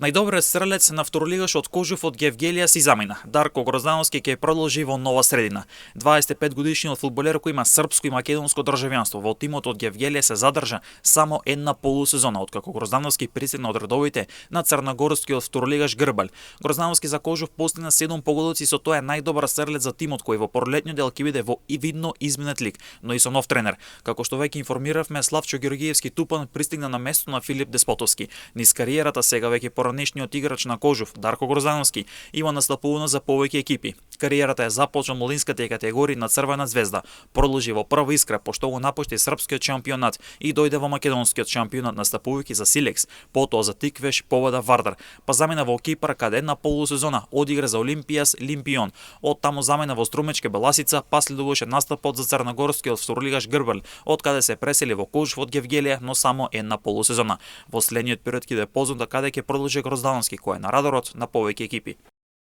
Најдобриот стрелец на второлигаш од Кожув од Гевгелија си замина. Дарко Гроздановски ќе продолжи во Нова Средина. 25-годишниот фудбалер кој има српско и македонско државјанство во тимот од Гевгелија се задржа само една полусезона откако Гроздановски пристигна од редовите на црногорскиот второлигаш Грбаль. Гроздановски за Кожув постигна 7 погодоци, со тоа е најдобар стрелец за тимот кој во пролетниот дел ќе биде во и видно изменет лик, но и со нов тренер. Како што веќе информиравме, Славчо Георгиевски Тупан пристигна на место на Филип Деспотовски. Низ кариерата сега веќе поранешниот играч на Кожув, Дарко Гроздановски, има настапувано за повеќе екипи. Кариерата е започна младинската категорија на Црвена звезда, продолжи во Прва Искра, пошто го напушти српскиот шампионат и дојде во македонскиот шампионат настапувајќи за Силекс, потоа за Тиквеш, Поведа, Вардар, па замена во Кипар каде една полусезона одигра за Олимпијас Лимпион, од таму замена во Струмечка Беласица, па следуваше настапот за црногорскиот второлигаш Грбаль, од каде се пресели во Кожув од Гевгелија, но само една полусезона. Во следниот период ќе да е познато каде ќе продолжи Гроздановски, кој е на радарот на повеќе екипи.